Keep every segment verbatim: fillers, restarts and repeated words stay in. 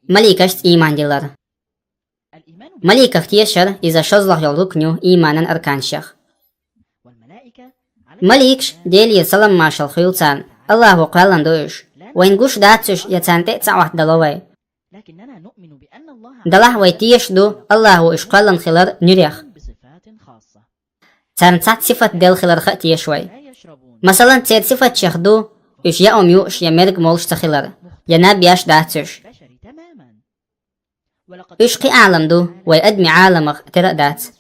Маликашца ийман диллар. Маликах тешар иза шозлагӀа йола рукн ю ийманан арканашех. Маликаш, Делера салам-маршал хуьлда царна, АллахӀо кхоьллина ду уьш. Вайна гуш дац уьш, я царна тӀе а ца Ӏоттадало вай. Делахь вай тешаш ду АллахӀо уьш кхоьллина хилар нуьрех. Царна цхьацца сифат делла хиларх а теша вай. Масала, церан сифатех ду уьш яа ома юаш я мерг молуш ца хилар, я наб еш дац уьш. Уьш кхин Ӏалам ду, вай адамийн Ӏаламах тера а дац.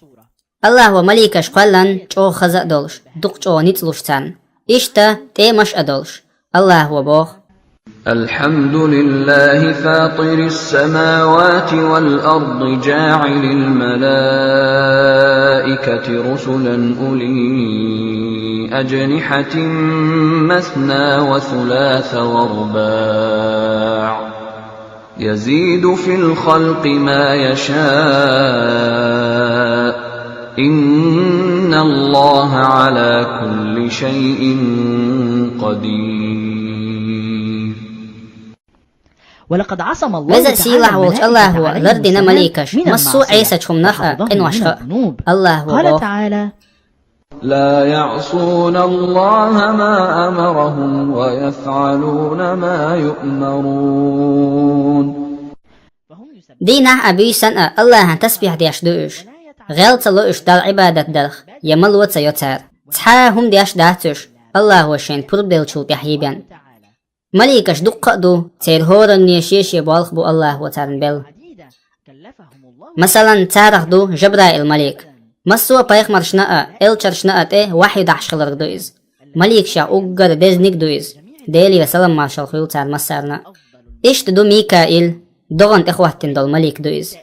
АллахӀо маликаш кхоьллина чӀогӀа хаза а долуш, дукха чӀогӀа ницкъ луш царна. Иштта тӀемаш а долуш. АллахӀо боху: الحمد لله فاطر السماوات والأرض جاعل الملائكة رسلا أولي أجنحة مثنى وثلاث ورباع يزيد في الخلق ما يشاء إن الله على كل شيء قدير. Веза-Сийлахь волчу АллахӀо лардина маликаш массо а Ӏесачу хӀуманах а, къиношха а. АллахӀо боху: لا يعصون الله ما أمرهم ويفعلون ما يؤمرون. Дийнахь а, буьйсанна а АллахӀан тасбихь деш ду уьш. ГӀел ца ло уьш Далла Ӏибадат дарх, я мало ца йо цара. Цхьа а хӀума деш дац уьш, АллахӀо шайна пурба деллачул тӀаьхьа бен. Маликаш дуккха а ду, церан хӀоранне шен-шен болх бу АллахӀо царна белла. Масала, царах ду Жабраил малик. Массо а пайхамаршна а, элчанашна а тӀе вахьйу дахьаш хиларг ду иза. Маликашех уггар дезаниг а ду иза. Делера салам-маршал хуьлда царна массарна а. Иштта ду Микаил, догӀанна тӀехӀоттина долу малик ду иза.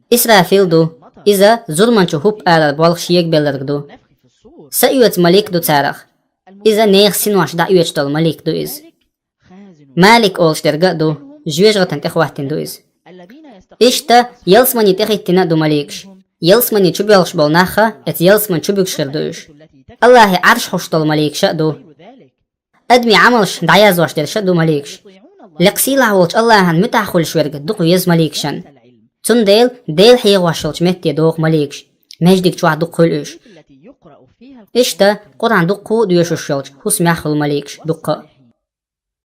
Исрафил ду, иза зурманчу хӀуп-арара болх шега белларг ду. Саоьцу малик ду царах. Иза нехан синош дӀаоьцуш долу малик ду иза. Малик олуш дерг а ду, жоьжахатина тӀехӀоттина ду иза. Иштта ялсамане тӀехӀиттина а ду маликаш. Ялсамане чубоьлхуш болу нах а, оцу ялсамане чу буьгуш хир ду уьш. АллахӀан Ӏарш хьош долу маликаш а ду. Адамийн Ӏамалш дӀаяздеш дерш а ду маликаш. Лекха-сийлахь волчу АллахӀан муьтӀахь хуьлуш верг дукха веза маликашна. Цундела Дела хьехош йолчу метте догӀу маликаш, маьждиг чохь дукха хуьлу уьш. Иштта Къуръан дуккха а доьшуш йолчу хӀусамехь хуьлу маликаш дуккха а.